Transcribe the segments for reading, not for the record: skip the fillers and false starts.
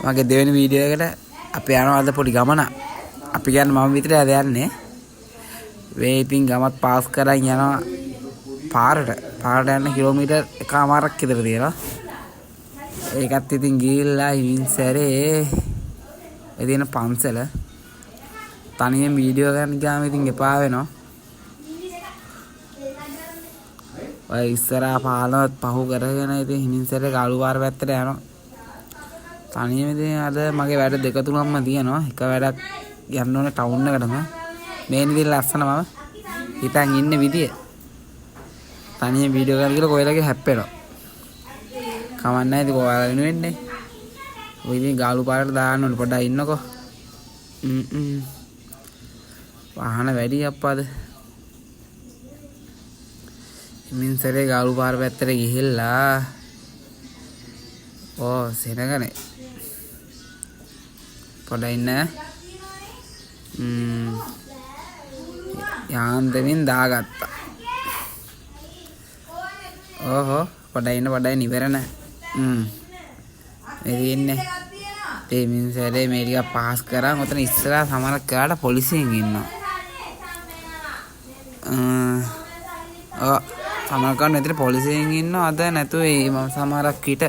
මගේ දෙවෙනි වීඩියෝ එකට අපි යනවා අද පොඩි ගමනක්. අපි කියන්නේ මම විතරයි අද යන්නේ. මේ ඉතින් ගමත් පාස් කරන් යනවා පාරට. පාරට යන්න කිලෝමීටර් එකමාරක් විතර තියෙනවා. ඒකත් ඉතින් ගිහිල්ලා හිමින් සැරේ ඒ තියෙන පන්සල තනියෙන් වීඩියෝ කරන්න ගියාම ඉතින් එපා වෙනවා. ඔය ඉස්සරහා පාලමත් පහු කරගෙන ඉතින් හිමින් සැරේ ගාලු පාර පැත්තට යනවා. තනියම ඉතින් අද මගේ වැඩ දෙක තුනක්ම තියෙනවා. එක වැඩක් යන්න ඕනේ ටවුන් එකටම. මේ ඉතින් ලස්සන මම හිතන් ඉන්න විදිය. තනියම වීඩියෝ කරන්න කියලා කොයිලගේ හැප්පෙනවා. කමක් නැහැ ඉතින් ඔයාලා වෙනුවෙන්නේ. ඔය ඉතින් ගාලු පාරට දාන්න ඕනේ පොඩ්ඩක් ඉන්නකෝ. වාහන වැඩි අප්පාද. හිමින් සැරේ ගාලු පාර පැත්තට ගිහිල්ලා ඕ සෙනගනේ. පොඩ්ඩක් ඉන්න. යාන්තමින් දාගත්තා. ඕහෝ පොඩ්ඩක් ඉන්න පොඩ්ඩක් ඉන්න ඉවර නෑ. මේ තියෙන්නේ. ඉතින් හිමින් සැරේ මේ ටික පාස් කරන් ඔතන ඉස්සරහා සමහරක් වෙලාවට පොලිසියෙන් ඉන්නවා. ඔව් සමහරක් වෙලාවට මෙතන පොලිසියෙන් ඉන්නවා අද නැතුව ඒ මම සමහරක් විට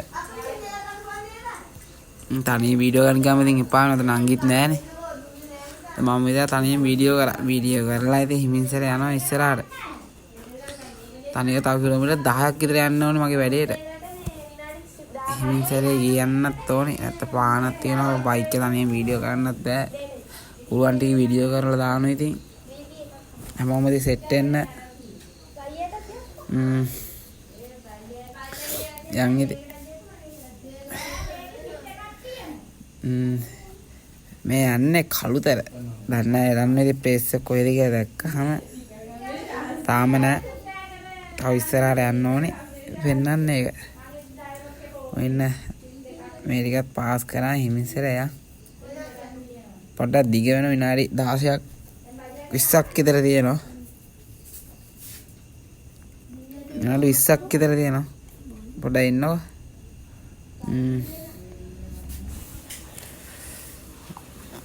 තනිය වීඩියෝ ගන්න ගියාම ඉතින් එපා වෙනවා. ඔතන නංගිත් නෑනේ. මම ඉතින් තනියම වීඩියෝ කරා. වීඩියෝ කරලා ඉතින් හිමින් සැරේ යනවා ඉස්සරහට. තනියම තව කිලෝමීටර් 10ක් විතර යන්න ඕනේ මගේ වැඩේට. හිමින් සැරේ ගියන්නත් ඕනේ. නැත්නම් පානක් තියෙනවා බයික් එක තනියම වීඩියෝ කරන්නත් බෑ. පුළුවන් ටික වීඩියෝ කරලා දානවා ඉතින්. හැමෝම ඉතින් සෙට් වෙන්න. යන් ඉතින්. මේ යන්නේ කළුතර. දන්නේ නෑ දන්නේ ඉතින් ප්ලේස් එක කොහෙද කියලා දැක්කහම තාම නෑ. තව ඉස්සරහට යන්න ඕනේ. පෙන්නන්න ඒක. ඔය ඉන්න මේ ටිකත් පාස් කරා හිමින් සැරේ යන්. පොඩ්ඩක් දිග වෙන විනාඩි 16ක් 20ක් විතර තියෙනවා. විනාඩි 20ක් විතර තියෙනවා. පොඩ්ඩක් ඉන්නකෝ.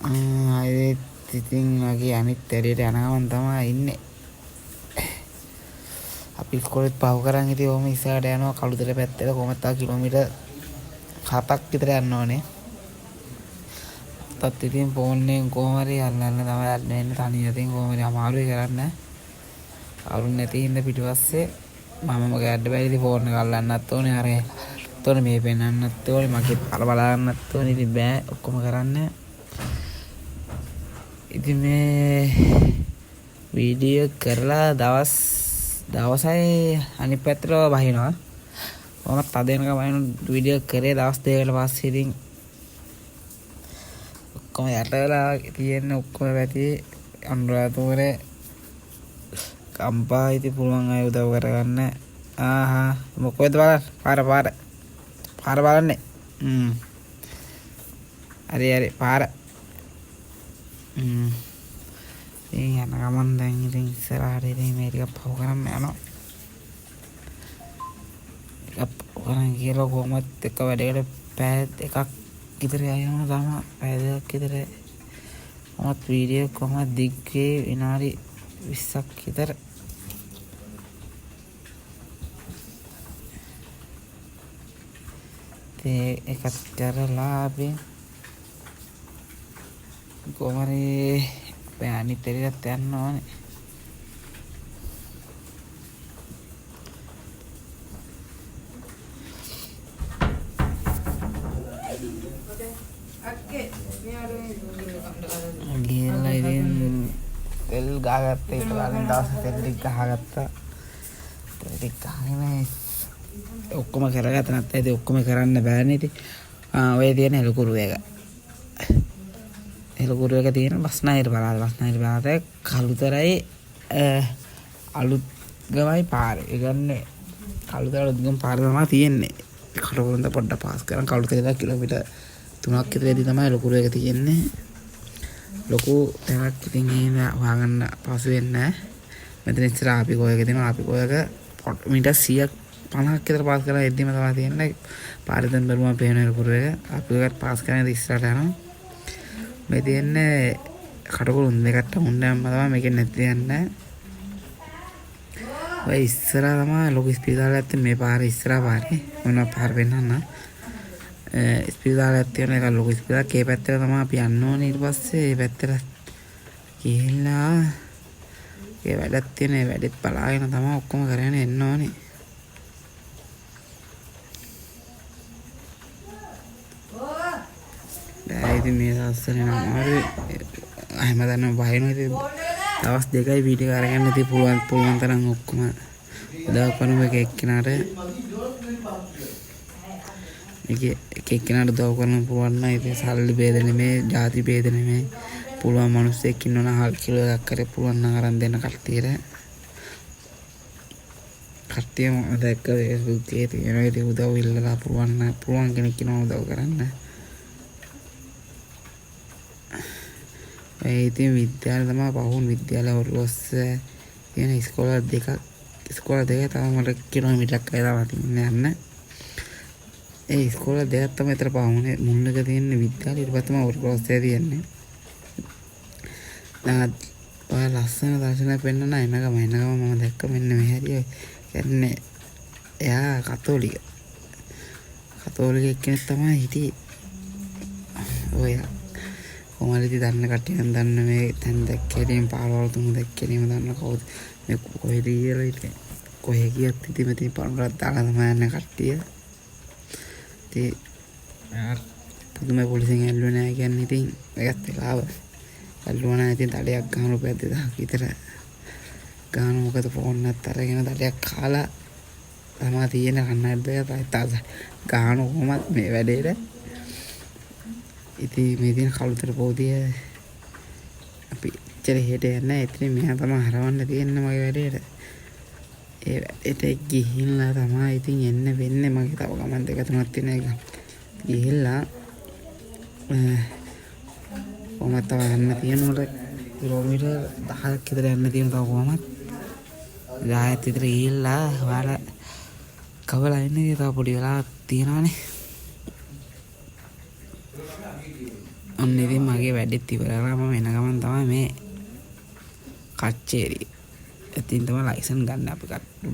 ආයෙත් ඉතින් මගේ අනිත් ඇරියට යන ගමන් තමයි ඉන්නේ. අපි ඉස්කෝලේත් පහු කරන් ඉතින් ඔහොම ඉස්සරහට යනවා කළුතර පැත්තට. කොහොමද තව කිලෝමීටර් 7ක් විතර යන්න ඕනේ. තත් ඉතින් ෆෝන් එකෙන් කොහොම හරි අල්ලන්න තමයි යන්න වෙන්නේ. තනිය ඉතින් කොහොම හරි අමාරුයි කරන්න. කරුණ නැති හින්දා පිටිපස්සේ මමම ගෑඩ් බැරි ඉතින් ෆෝන් එක අල්ලන්නත් ඕනේ. අර ඕනේ මේ පෙන්නන්නත් ඕනේ. මගේ පාර බලාගන්නත් ඕනේ. ඉතින් බෑ ඔක්කොම කරන්න. ඉතින් මේ වීඩියෝ කරලා දවසයි අනිත් පැත්තට බහිනවා. කොහොමත් අද වෙනකම් බහින වීඩියෝ කරේ දවස් දෙකකට පස්සේ ඉතින් ඔක්කොම යට වෙලා තියෙන ඔක්කොම පැති අනුරාධපුරේ කම්පා ඉතින් පුළුවන් අය උදව් කරගන්න. ආහා මොකද බලන්න පාර පාර පාර බලන්නේ. හරි හරි පාර. ඉතින් යන ගමන් දැන් ඉතින් ඉස්සරහට ඉතින් මේ ටික පහු කරන් යනවා. ටිකක් පහු කරන් කියලා කොහොමත් එක වැඩේකට පැය දෙකක් විතර යනවා තමයි. පැය දෙකක් විතර කොහොමත් වීඩියෝ කොහොමත් දිග්ගේ විනාඩි 20ක් විතර. ඉතින් එකත් කරලා අපි කොහොම හරි අපේ අනිත් එළියටත් යන්න ඕනේ. ගිහිල්ලා ඉතින් තෙල් ගහගත්තා. ඊට කලින් දවසේ තෙල් ටික ගහගත්තා. තෙල් ටික ගහගෙන ඔක්කොම කරගත්තා. නැත්නම් ඉතින් ඔක්කොම කරන්න බෑනේ ඉතින්. ඔය තියෙන හෙළකුරු එක. හෙළකුරු එක තියෙන බස්නාහිර පළාත. බස්නාහිර පළාතේ කළුතරයි අලුත්ගමයි පාරේ. ඒ කියන්නේ කළුතර අලුත්ගම පාරේ තමයි තියෙන්නේ. කටුකුරුන්ද පොඩ්ඩක් පාස් කරන් කළුතර ඉඳලා කිලෝමීටර් 3ක් විතර එදී තමයි හෙළකුරු එක තියෙන්නේ. ලොකු තැනක් ඉතින් එහෙම හොයාගන්න පහසු වෙන්නේ නෑ. මෙතන ඉස්සර ආපි කෝයක තියෙනවා. ආපි කෝයක මීටර් 100ක් 50ක් විතර පාස් කරලා එද්දිම තමයි තියෙන්නේ. පාරේ දැන් බැලුවම පේන එරපුර එක. අපි එකත් පාස් කරගෙන ඉස්සරහට යනවා. මේ තියෙන්නේ කටුකුරුන් දෙකක් ටවුන් එකක්ම තමයි මේකෙන් නැති යන්නේ. ඔය ඉස්සරහා තමයි ලොකු ස්පීතාලයක් තියෙන මේ පාරේ ඉස්සරහා පාරේ. මොනවා පාර පෙන්නන්න. ස්පීතාලයක් තියෙන එක ලොකු ස්පීතාලයක්. ඒ පැත්තට තමයි අපි යන්න ඕනේ. ඊට පස්සේ ඒ පැත්තට ගිහිල්ලා ඒ වැඩක් තියෙන ඒ වැඩෙත් බලාගෙන තමයි ඔක්කොම කරගෙන එන්න ඕනේ. බෑ ඉතින් මේ දවස්වල නම් අමාරුයි. හැමදාම වහිනවා ඉතින් දවස් දෙකයි වීඩියෝ අරගන්න ඉතින් පුළුවන් පුළුවන් තරම් ඔක්කොම උදව් කරමු එක එක්කෙනාට. එක එක එක්කෙනාට උදව් කරන්න පුළුවන් නම් ඉතින් සල්ලි ભેද නෙමෙයි, ජාති ભેද නෙමෙයි. පුළුවන් මිනිස්සෙක් ඉන්නවනම් හල් කිලෝ එකක් හරි පුළුවන් නම් අරන් දෙන්න කට්ටියට. කට්ටිය මම දැක්ක Facebook එකේ තියෙනවා ඉතින් උදව් ඉල්ලලා පුළුවන් නම් පුළුවන් කෙනෙක් ඉන්නවා උදව් කරන්න. ඒ ඉතින් විද්‍යාල තමයි පහුන් විද්‍යාල ඔරලොස්ස කියන ඉස්කෝල දෙකක් ඉස්කෝල දෙක තව මට කිලෝමීටරක් අය තමයි තියෙන්නේ යන්න. ඒ ඉස්කෝල දෙකක් තමයි අතර පහුනේ මුල් එක තියෙන විද්‍යාල ඊට පස්සේ තමයි ඔරලොස්සේ තියෙන්නේ. දැන් ඔය ලස්සන දර්ශනයක් පෙන්නන එන ගම එන ගම මම දැක්ක මෙන්න මේ හැටිය. කියන්නේ එයා කතෝලික. කතෝලික එක්කෙනෙක් තමයි හිටියේ. ඔය කොහොමද ඉතින් දන්න කට්ටිය නම් දන්න මේ තැන් දැක්ක හැටියෙන් පාරවල් තුන දැක්ක හැටියෙම දන්න කවුද මේ කොහෙද කියලා ඉතින් කොහෙ ගියත් ඉතින් මෙතන පණුරක් දාලා තමයි යන්නේ කට්ටිය. ඉතින් පුදුම පොලිසියෙන් ඇල්ලුවේ නෑ කියන්නේ ඉතින් ඒකත් වෙලාව. ඇල්ලුවා නෑ ඉතින් තඩයක් ගහන රුපියල් 2000ක් විතර ගහන මොකද ෆෝන් එකත් අරගෙන තඩයක් කාලා තමා තියෙන කන්නඩ දෙක තාස ගහන කොහොමත් මේ වැඩේට. ඉතින් මේ තියෙන කළුතර පොදිය අපි එච්චර හෙට යන්නේ නෑ. ඉතින් මෙහා තමයි හරවන්න තියෙන්නේ මගේ වැඩේට. ඒ වැඩේට ගිහිල්ලා තමයි ඉතින් එන්න වෙන්නේ. මගේ තව ගමන් දෙක තුනක් තියෙන එක ගිහිල්ලා කොහොමද තව යන්න තියෙනකොට කිලෝමීටර් 10ක් විතර යන්න තියෙන තව කොහොමද 10ක් විතර ගිහිල්ලා ඔයාලා කවලා එන්න ඉතින් තව පොඩි වෙලාවක් තියෙනවානේ. ඔන්න ඉතින් මගේ වැඩෙත් ඉවර කරලා මම එන ගමන් තමයි මේ කච්චේරිය. ඉතින් තමයි ලයිසන් ගන්න අපි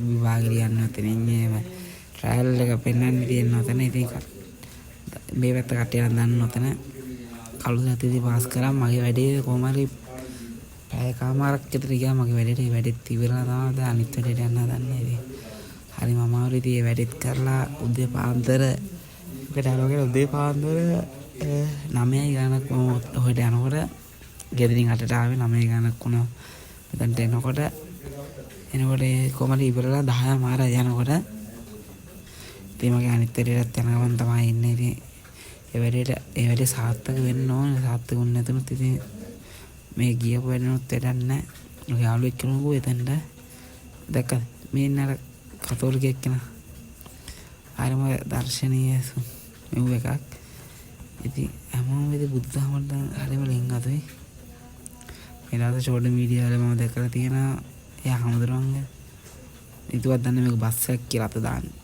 විභාගෙ ලියන්න ඔතනින් එහෙම ට්‍රයල් එක පෙන්වන්න තියෙන ඔතන. ඉතින් මේ පැත්ත කට්ටිය නම් දන්න ඔතන කළු සතියේදී පාස් කරා මගේ වැඩේ කොහොම හරි පැයකමාරක් විතර ගියා මගේ වැඩේට. ඒ වැඩෙත් ඉවරලා තමයි දැන් අනිත් වැඩේට යන්න හදන්නේ. ඉතින් හරිම අමාරුයි. ඉතින් ඒ වැඩෙත් කරලා උදේ පාන්දර ඔකට යනවා උදේ පාන්දර 9යි ගානක් මම ඔහෙට යනකොට ගෙදරින් අටට ආවේ 9 ගානක් වුණා. මෙතනට එනකොට එනකොට ඒ කොහොම හරි ඉවරලා 10 මාරයි යනකොට ඉතින් මගේ අනිත් වැඩේටත් යන ගමන් තමයි ඉන්නේ. ඉතින් ඒ වැඩේට ඒ වැඩේ සාර්ථක වෙන්න ඕනේ. සාර්ථක වුණ නැතුනොත් ඉතින් මේ ගියපු වැඩනොත් වැඩක් නැහැ. ඔය යාළුවෙක් කෙනෙකු එතනට දැක්කද මේ ඉන්න අර කතෝලික එක්කෙනා හරිම දර්ශනීය මෙව් එකක්. ඉතින් හැමෝම ඉතින් බුදු දහමට හරිම ලිංගතුයි. මේ දවස් සෝෂල් මීඩියා වල මම දැකලා තියෙනවා එයා හමුදුරන්ගේ හිතුවත් දන්නේ මේක බස් එකක් කියලා අත දාන්නේ.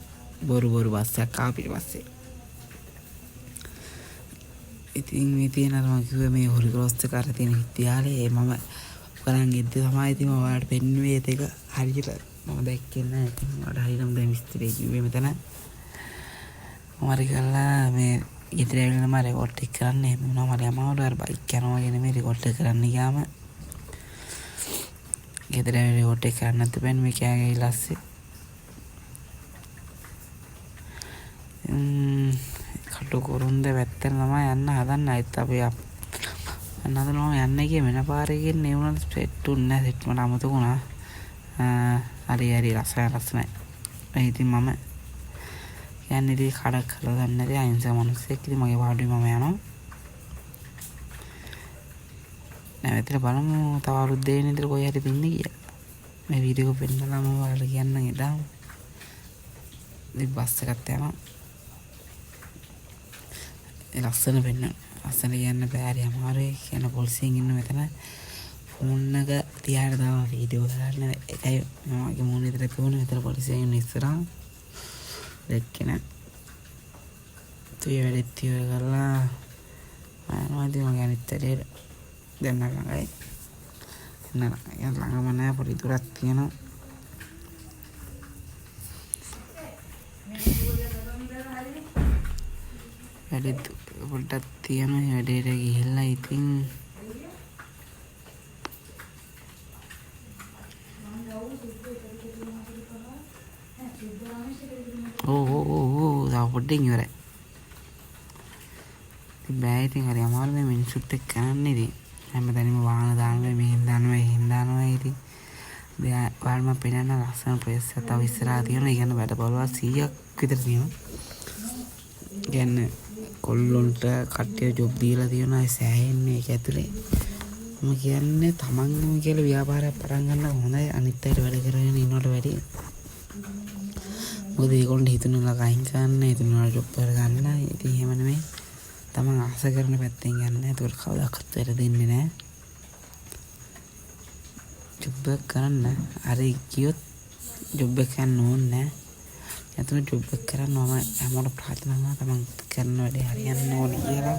බොරු බොරු බස් එකක් ආව පිටිපස්සේ. ඉතින් මේ තියෙන අර මම කිව්වේ මේ හොලි ක්‍රොස් එක අර තියෙන විද්‍යාලේ ඒ මම කරන් ගෙද්දි තමයි ඉතින් මම ඔයාලට පෙන්නුවේ ඒත් එක හරියට මම දැක්කේ නෑ. ඉතින් ඔයාලට හරියටම දැන් විස්තරේ කිව්වේ මෙතන. මම හරි කරලා මේ ගෙදර ඇවිල්ලා මම රෙකෝඩ් එක කරන්නේ. එහෙම වුණාම හරි අමාරුයි. අර බයික් යනවා වගේ නෙමෙයි රෙකෝඩ් එක කරන්න ගියාම. ගෙදර ඇවිල්ලා රෙකෝඩ් එක කරන්නත් එපා මේ කෑ ගහලා අස්සේ. කටුකුරුන්ද පැත්තට තමයි යන්න හදන්නේ. ආයෙත් අපි යන්න හදනවා යන්න ගියේ වෙන පාරකින් ඒ වුණාට සෙට් උන්නේ නැහැ. සෙට් මට අමතක වුණා. හරි හරි ලස්සනයි ලස්සනයි. ඒ ඉතින් මම කියන්නේ ඉතින් කඩක් කරලා දන්නේ නැති අහිංසක මිනිස්සෙක්. ඉතින් මගේ පාඩුවේ මම යනවා. නැවතලා බලමු තව අලුත් දෙයක් විතර කොහේ හරි තින්නේ කියලා. මේ වීඩියෝ එක පෙන්නලා මම ඔයාලට කියන්නම් එදාම. ඉතින් බස් එකත් යනවා. ඒ ලස්සන පෙන්නන. ලස්සන කියන්න බෑ හරි අමාරුයි. කියන පොලිසියෙන් ඉන්න මෙතන ෆෝන් එක තියාගෙන තමයි වීඩියෝ කරන්නේ. ඒකයි මගේ මූණ විතර පෙවුනේ. මෙතන පොලිසියෙන් ඉන්න ඉස්සරහා. දැක්කේ නෑ. ඉතින් වැඩෙත් ඉවර කරලා මම යනවා ඉතින් මගේ අනිත් වැඩේට. දැන් ළඟයි. දැන් ළඟම නෑ, පොඩි දුරක් තියෙනවා. වැඩෙත් පොඩ්ඩක් තියෙනවා. වැඩේට ගිහිල්ලා ඉතින් ඔව් ඔව් ඔව් ඔව් තව පොඩ්ඩෙන් ඉවරයි. ඉතින් බෑ, ඉතින් හරි අමාරු මේ මිනිස්සුත් එක්ක කරන්න. ඉතින් හැමතැනම වාහන දානවා, මෙහෙන් දානවා, එහෙන් දානවා. ඉතින් ඔයාලා මම පෙන්නන ලස්සන ප්ලේස් එකක් තව ඉස්සරහා තියෙනවා. ඒ කියන්නේ වැඩ පොළවල් 100ක් විතර තියෙනවා. ඒ කියන්නේ කොල්ලොන්ට කට්ටිය ජොබ් දීලා තියෙනවා. ඒ සෑහෙන්නේ ඒක ඇතුලේ. මම කියන්නේ තමන්ගම කියලා ව්‍යාපාරයක් පටන් ගන්න හොඳයි අනිත් අයට වැඩ කරගෙන ඉන්නවට වැඩිය. මොකද ඒගොල්ලන්ට හිතුණා අයින් කරන්න, හිතුණා ජොබ් කරගන්න. ඉතින් එහෙම නෙමෙයි. තමන් ආස කරන පැත්තෙන් යන්න. ඒකට කවදාකවත් වැරදෙන්නේ නෑ. ජොබ් එක කරන්න හරි ගියොත් ජොබ් එක කරන්න ඕනේ නෑ. එතන ජොබ් එක කරන්න මම හැමෝටම ප්‍රාර්ථනා කරනවා තමන් කරන වැඩේ හරියන්න ඕනේ කියලා.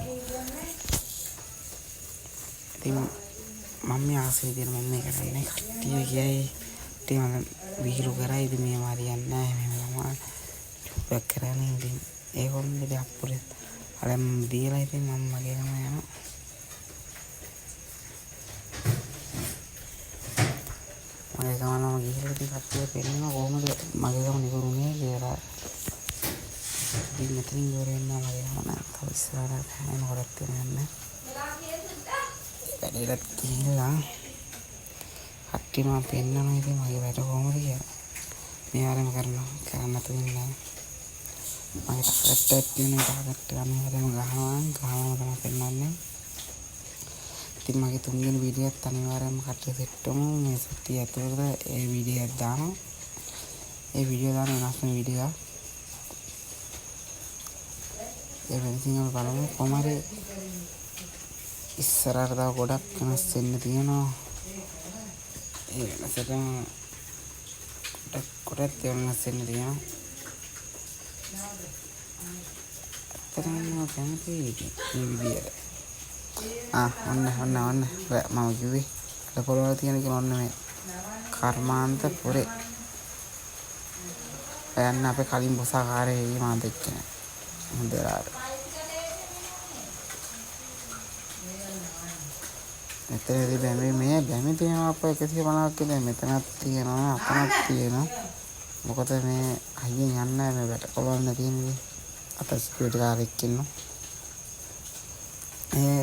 ඉතින් මම මේ ආස විදියට මම මේ කරන්නේ. කට්ටිය කියයි ඉතින් මම විහිළු කරයි. ඉතින් මේව හරියන්නේ නෑ, මෙහෙම තමයි ජොබ් එක කරන්නේ. ඉතින් ඒගොල්ලෝ ඉතින් අප්පුරේ අර දීලා ඉතින් මම මගේ ගම යනවා. මගේ ගමන මම ගිහිල්ලා ඉතින් කට්ටිය පෙන්නනවා කොහොමද මගේ ගමන ඉවර වුනේ කියලා. ඉතින් මෙතනින් ඉවර වෙනවා මගේ ගමන. තව ඉස්සරහට හැම ගොඩක් තියෙනවා යන්න. වැඩේටත් ගිහිල්ලා කට්ටිය මම පෙන්නනවා ඉතින් මගේ වැඩ කොහොමද කියලා. මේ වරම කරනවා කරන්න නැතුව ඉන්නේ නෑ. මගේ ටාගට් එකක් තියෙනවා. ටාගට් එක මේ වරම ගහනවා ගහනවා තමයි පෙන්නන්නේ. ඉතින් මගේ තුන්වෙනි වීඩියෝ එකත් අනිවාර්යයෙන්ම කට්ටිය සෙට් වෙමු. මේ සතිය ඇතුළත ඒ වීඩියෝ එකක් දානවා. ඒ වීඩියෝ දාන වෙනස්ම වීඩියෝ එකක්. ඒ වෙනසින් අපි බලමු කොහොම හරි ඉස්සරහට තව ගොඩක් වෙනස් වෙන්න තියෙනවා. ඒ වෙනසටම ගොඩක් ගොඩක් දේවල් වෙනස් වෙන්න තියෙනවා. ඇත්තටම මම කැමතියි ඉතින් මේ විදියට. ඔන්න ඔන්න ඔන්න මම කිව්වේ අර පොළවල් තියෙන කියලා. ඔන්න මේ කර්මාන්ත පොරේ යන්න අපේ කලින් බොසාකාරයේ මම දැක්කේ නෑ. හොඳ වෙලාවට. මෙතනදී බැමි මේ බැමි තියෙනවා අප්පා 150ක් විතර. මෙතනක් තියෙනවා, අතනක් තියෙනවා. මොකද මේ හයියෙන් යන්නේ මේ වැට පොළවල් නැති ඉන්නේ. අත සිකියුරිටි කාරයෙක් ඉන්නවා. ඒ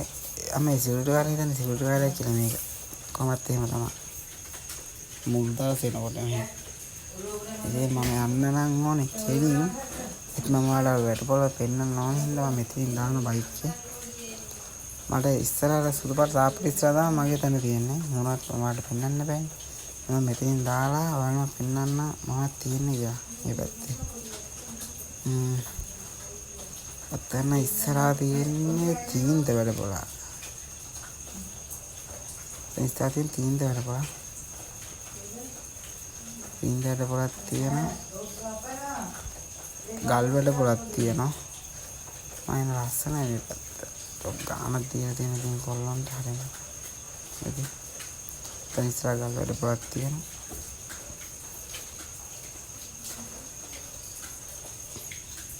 අම්මේ සිකියුරිටි කාරයෙක් හිතන්නේ සිකියුරිටි කාරයෙක් කියලා මේක. කොහොමත් එහෙම තමයි. මුල් දවස් එනකොට මෙහෙම. ඉතින් මම යන්න නම් ඕනේ කෙලින්. ඉතින් මම ඔයාලට වැට පොළව පෙන්නන්න ඕනේ හින්දා මම මෙතනින් දාන බයික් එක. මට ඉස්සරහට සුදු පාට තාප්පට ඉස්සරහ තමයි මගේ තැන තියෙන්නේ. මොනවත් ඔයාලට පෙන්නන්න බෑනේ. මම මෙතනින් දාලා ඔයාලම පෙන්නන්න මොනවද තියෙන්නේ කියලා මේ පැත්තේ. ඔතන ඉස්සරහා තියෙන්නේ තීන්ත වැඩ පොළ. එතන ඉස්සරහා තියෙන තීන්ත වැඩ පොළ. තීන්ත වැඩ පොළක් තියෙනවා. ගල් වැඩ පොළක් තියෙනවා. මම ලස්සනයි මේ පැත්ත. ටොප් ගානක් දීලා තියෙන ඉතින් කොල්ලන්ට හරිම. ඉතින් එතන ඉස්සරහා ගල් වැඩ පොළක් තියෙනවා.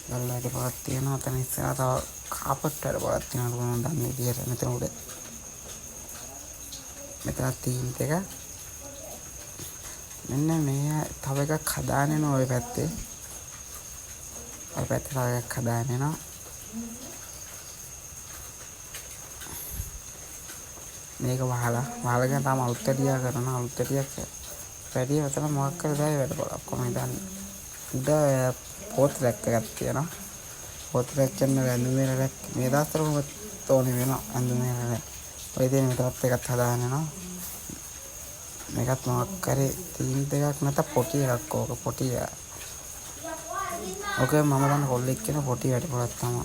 ගල් වැඩ පොළක් තියෙනවා. එතන ඉස්සරහා තව කාපට් වැඩ පොළක් තියෙනවා. මම දන්නේ විදියට මෙතන උඩ. මෙතන තීන්ත එක. මෙන්න මේ තව එකක් හදාගෙන එනවා ඔය පැත්තේ. ඔය පැත්තේ තව එකක් හදාගෙන එනවා. මේක වහලා ගැන තාම අලුත් වැඩියා කරනවා. අලුත් වැඩියක් වැඩිය මෙතන මොකක් හරි දායි වැඩ පොළක් කොහොමද දන්නේ. උඩ පොත් රැක් එකක් තියෙනවා. පොත් රැක් කියන්නේ ඇඳුම් රැක්. මේ දවස්වල කොහොමද ඕනේ වෙනවා ඇඳුම් රැක්. ඔය තියෙන මෙතනත් එකක් හදාගෙන යනවා. මේකත් මොකක් හරි තීන්ත එකක් නැත්නම් පොටි එකක්. ඕක පොටි එක. ඕක මම දන්න කොල්ලෙක් කියන පොටි වැඩ පොළක් තමයි.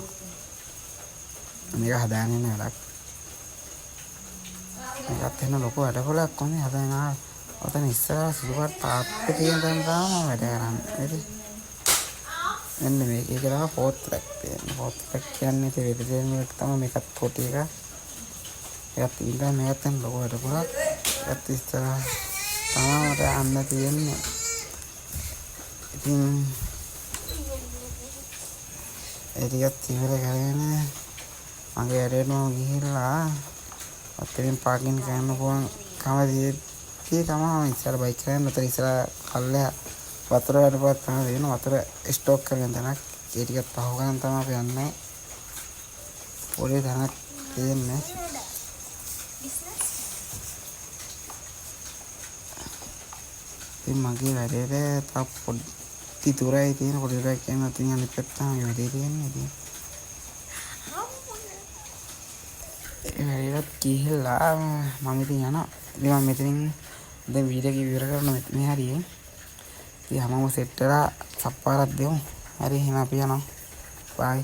මේක හදාගෙන යන වැඩක්. මේකත් එන්න ලොකු වැඩ පොළක් කොහොමද හදාගෙන ආවේ. ඔතන ඉස්සරහා සුදු පාට තාප්පේ තියෙන තැන තමයි මම වැඩ කරන්නේ. නේද? මෙන්න මේක. ඒක තමයි ෆෝර්ත් ට්‍රැක් තියෙන්නේ. ෆෝර්ත් ට්‍රැක් කියන්නේ ඉතින් වෙද තියෙන එක තමයි. මේකත් පොඩි එකක්. ඒකත් ඉඳලා මේකත් දැන් ලොකු වැඩපොළක්. ඒකත් ඉස්සරහ තමයි මට යන්න තියෙන්නේ. ඉතින් ඒ ටිකත් ඉවර කරගෙන මගේ වැඩේට මම ගිහිල්ලා අතරින් පාකින් කරන්න පුළුවන් කම තියෙද්දි තමයි මම ඉස්සර බයික් කරන්නේ. උතන ඉස්සර කල්ලෙහා වතුර වැඩපොළක් තමයි තියෙන්නේ. වතුර ස්ටෝක් කරගෙන තැනක්. ඒ ටිකත් පහු කරන් තමයි අපි යන්නේ. පොඩි තැනක් තියෙන්නේ. ඉතින් මගේ වැඩේට තව පොඩි දුරයි තියෙන. පොඩි දුරක් කියන්නේ ඔතනින් අනිත් පැත්ත තමයි වැඩේ තියෙන්නේ. ඉතින් ඒ වැඩේටත් ගිහිල්ලා මම ඉතින් යනවා. ඉතින් මම මෙතනින් දැන් වීඩියෝ එක ඉවර කරනවා මේ හරියෙන්. ඉතින් හැමෝම සෙට් වෙලා සප්පාරක් දෙමු. හරි, එහෙනම් අපි යනවා. බයි.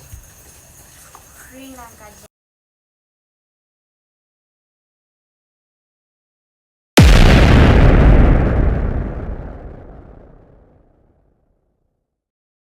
ශ්‍රී ලංකා.